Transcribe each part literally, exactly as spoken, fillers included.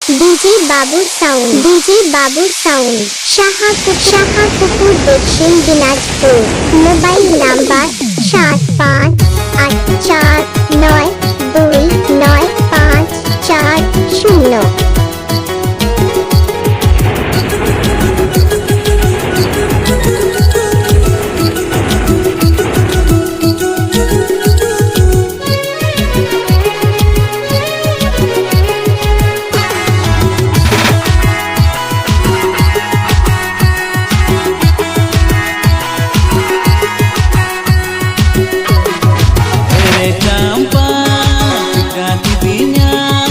DJ Babu Sound, DJ Babu Sound, Shahapur, Shahapur, Dakshin Dinajpur. Mobile number সাত পাঁচ আট চার নয় দুই নয় পাঁচ চার শূন্য। ᱮᱨᱮ ᱪᱟᱢᱯᱟ, ᱪᱤᱠᱟ ᱠᱤᱫᱤᱧᱟᱢ?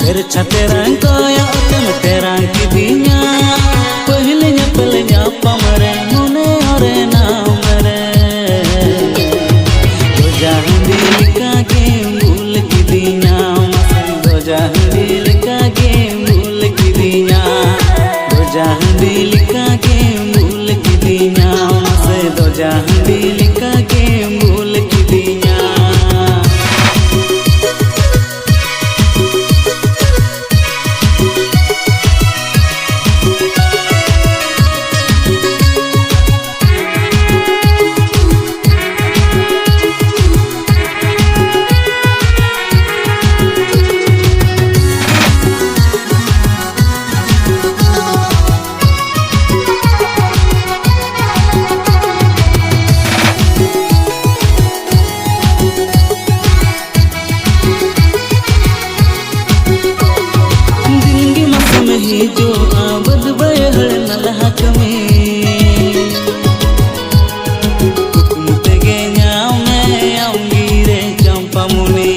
ᱮᱨ ᱪᱷᱟᱛᱮᱨᱟᱝ ᱠᱚᱭᱚᱜ ᱛᱮᱢ ᱛᱮᱨᱟᱝ ᱠᱤᱫᱤᱧᱟ᱾ ᱯᱟᱹᱦᱤᱞ ᱧᱮᱯᱮᱞ ᱧᱟᱯᱟᱢ ᱨᱮ ᱢᱚᱱᱮ ᱚᱨᱮ ᱱᱟᱢ ᱨᱮ᱾ ᱫᱚᱡᱟ ᱦᱟᱺᱰᱤ ᱞᱮᱠᱟ ᱜᱮᱢ ᱵᱩᱞ ᱠᱤᱫᱤᱧᱟ, ᱢᱟᱥᱮ ᱫᱚᱡᱟ ᱦᱟᱺᱰᱤ ᱞᱮᱠᱟ ᱜᱮᱢ ᱵᱩᱞ ᱠᱤᱫᱤᱧᱟ᱾ ᱫᱚᱡᱟ ᱦᱟᱺᱰᱤ ᱞᱮᱠᱟ ᱜᱮᱢ ᱵᱩᱞ ᱠᱤᱫᱤᱧᱟ, ᱢᱟᱥᱮ ᱫᱚᱡᱟ ᱦᱟᱺᱰᱤ ᱞᱮᱠᱟ ᱜᱮᱢ ᱵᱩᱞ ᱠᱤᱫᱤᱧᱟ᱾ ᱫᱤᱱ ᱜᱮ ᱢᱟᱥᱮᱢ ᱦᱤᱡᱩᱜᱼᱟ ᱵᱟᱹᱫᱽ ᱵᱟᱹᱭᱦᱟᱹᱲ ᱱᱟᱞᱦᱟ ᱠᱟᱹᱢᱤ᱾ ᱠᱩᱠᱢᱩ ᱛᱮᱜᱮ ᱧᱟᱢᱮ ᱟᱢ ᱜᱤᱨᱟᱹ ᱪᱟᱢᱯᱟᱢᱩᱱᱤ᱾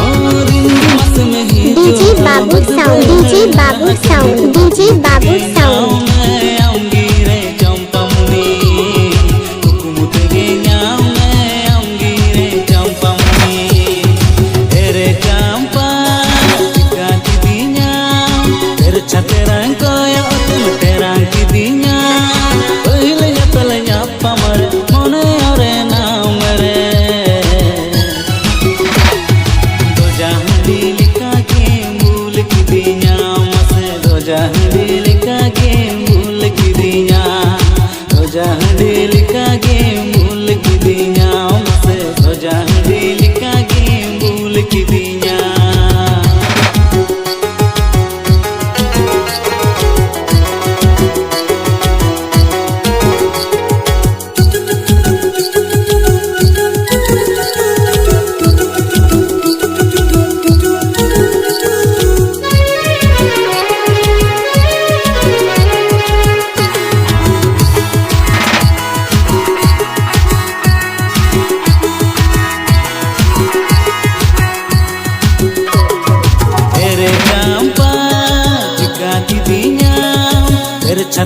ᱚ, ᱫᱤᱱ ᱜᱮ ᱢᱟᱥᱮᱢ ᱦᱤᱡᱩᱜᱼᱟ DJ Babu Sound, DJ Babu Sound, DJ Babu Sound. ᱧᱟᱢᱮ ᱟᱢ ᱜᱤᱨᱟᱹ ᱪᱟᱢᱯᱟᱢᱩᱱᱤ᱾ ᱠᱩᱠᱢᱩ ᱛᱮᱜᱮ ᱧᱟᱢᱮ ᱟᱢ ᱜᱤᱨᱟᱹ ᱪᱟᱢᱯᱟᱢᱩᱱᱤ᱾ ᱮᱨᱮ ᱪᱟᱢᱯᱟ, ᱪᱤᱠᱟ ᱠᱤᱫᱤᱧᱟᱢ? ᱮᱨ ᱪᱷᱟᱛᱮᱨᱟᱝ ᱠᱚᱭᱚᱜ ᱛᱮᱢ ᱛᱮᱨᱟᱝ ᱠᱤᱫᱤᱧᱟ᱾ ᱯᱟᱹᱦᱤᱞ ᱧᱮᱯᱮᱞ ᱧᱟᱯᱟᱢ ᱨᱮ ᱢᱚᱱᱮ ᱚᱨᱮ ᱱᱟᱢ ᱨᱮ᱾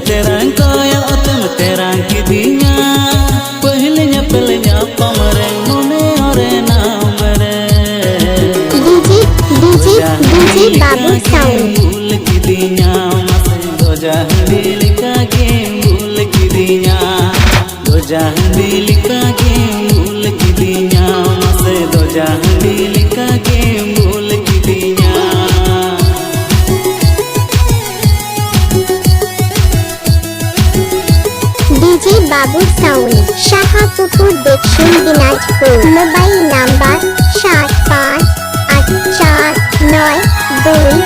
ᱛᱮᱨᱟᱝ ᱠᱚᱭᱚᱜ ᱛᱮᱢ ᱛᱮᱨᱟᱝ ᱠᱤᱫᱤᱧᱟ, ᱯᱟᱹᱦᱤᱞ ᱧᱮᱯᱮᱞ ᱧᱟᱯᱟᱢ ᱨᱮ ᱢᱚᱱᱮ ᱚᱨᱮᱱᱟᱢ ᱨᱮ᱾ ᱰᱤᱡᱮ, ᱰᱤᱡᱮ, ᱰᱤᱡᱮ ᱵᱟᱵᱩ ᱥᱟᱣᱩᱱᱰ᱾ ᱵᱷᱩᱞ ᱠᱤᱫᱤᱧᱟ, ᱢᱟᱥᱮ ᱫᱚ ᱡᱟᱦᱟᱸ ᱞᱮᱠᱟ ᱜᱮᱢ ᱵᱷᱩᱞ ᱠᱤᱫᱤᱧᱟ᱾ ᱫᱚ ᱡᱟᱦᱟᱸ ᱞᱮᱠᱟ ᱜᱮᱢ ᱵᱷᱩᱞ ᱠᱤᱫᱤᱧᱟ, ᱢᱟᱥᱮ ᱫᱚ ᱡᱟᱦᱟᱸ ᱞᱮᱠᱟ ᱜᱮᱢ ᱵᱷᱩᱞ ᱠᱤᱫᱤᱧᱟ᱾ ᱰᱤᱡᱮ ᱵᱟᱵᱩ ᱥᱟᱣᱩᱱᱰ, ᱥᱟᱦᱟᱯᱩᱠᱩᱨ, ᱫᱚᱠᱠᱷᱤᱱ ᱫᱤᱱᱟᱡᱽᱯᱩᱨ, ᱢᱳᱵᱟᱭᱤᱞ ᱱᱟᱢᱵᱟᱨ ᱥᱟᱛ ᱯᱟᱸᱪ ᱟᱴ ᱪᱟᱨ ᱱᱚᱭ ᱫᱩᱭ